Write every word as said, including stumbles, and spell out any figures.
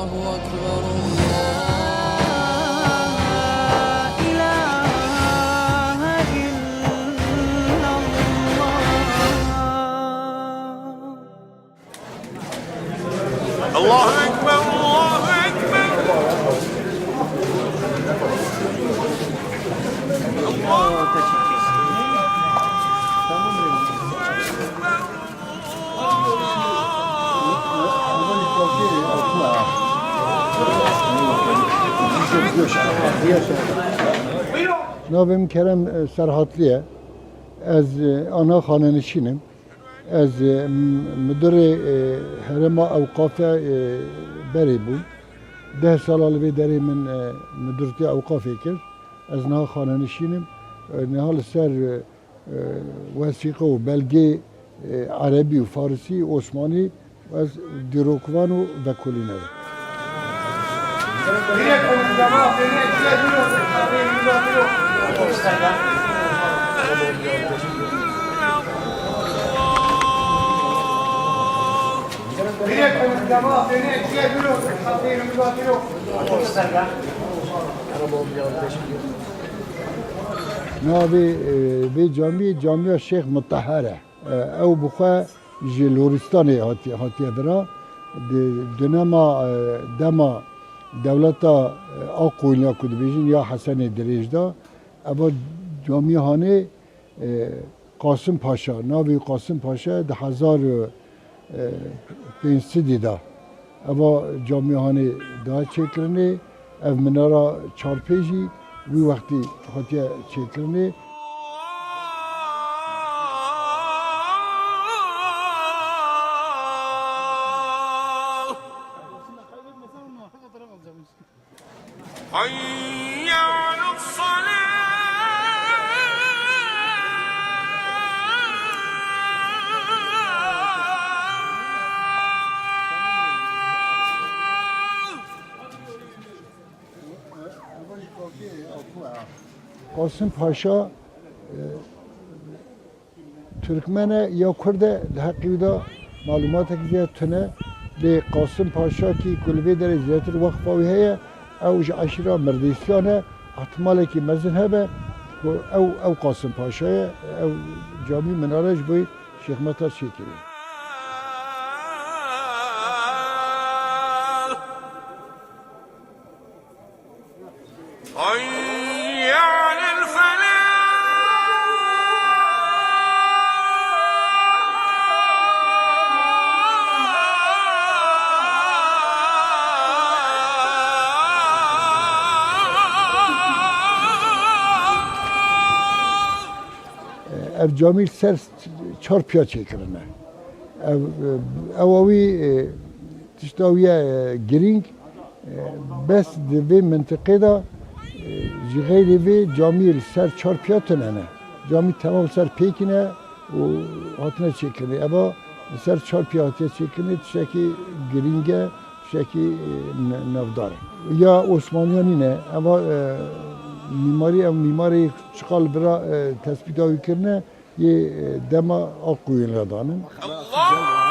الله أكبر، الله، لا إله إلا الله. الله أكبر، الله أكبر. الله أكبر. Navê min Kerem, e, Serhatli ye. Ez, e, ana xanenişîn im. Ez, e, m-, midirê, e, herêma ewqafê, e, berê bûm. Deh sala li vê derê min, e, midirtiya ewqafê kir. Ez niha xanenişîn im. E, niha li ser, e, e, wesîqe û belgê, e, erebî û farisî, osmanî, ez dîrokvan û vekolîner im. Navê, e, vê camiyê Camiya Şêx Mutehher e. E, ew bi xwe ji Loristanê hatiye, hatiye vira. Di dönema, e, dema dewleta, e, Aqoyunluya ku dibêjin ya Hesenê Dirêj de, eva camiya hanê, e, Qasim Paşa, navê Qasim Paşa di hezar û pênc sedî de eva camihanê da çêkirinê, ev minara çarpê jî wî wextî hatiye çêkirinê. حي على الصلاة. Qasim Paşa, e, Tirkmen e ya Kurd e, li heqî wî de malûmatek zêde tune. Lê Qasim Paşa kî ku li vê derê zêdetir weqfa wî heye, ew ji eşîra Mirdêsiyan e, ihtimalekî mezin hebe ku ew, ew Qasim Paşa ye, ew camî minare ji bo Şêxmeta çêkiriye. حي على الفلاح. Ev camî li ser çar piya çêkirine. Ev, ew wî, e, tişta wî ye, e, girîng, e, bes di vê mintiqê de, e, ji xeyrê vê camiyê li ser çar piya tune ne. Camî temam ser pêkî ne û hatine çêkirinê. Eva li ser çar piya hatiye çêkirinê, tiştekî girîng e, tiştekî, e, ne-, navdar e. Ya Osmaniyan nîne, eva, e, mîmarî, ev mîmarê çiqa li vira, e, tespîta wî kirine, yê, e, dema Aqoyunluya danin. الله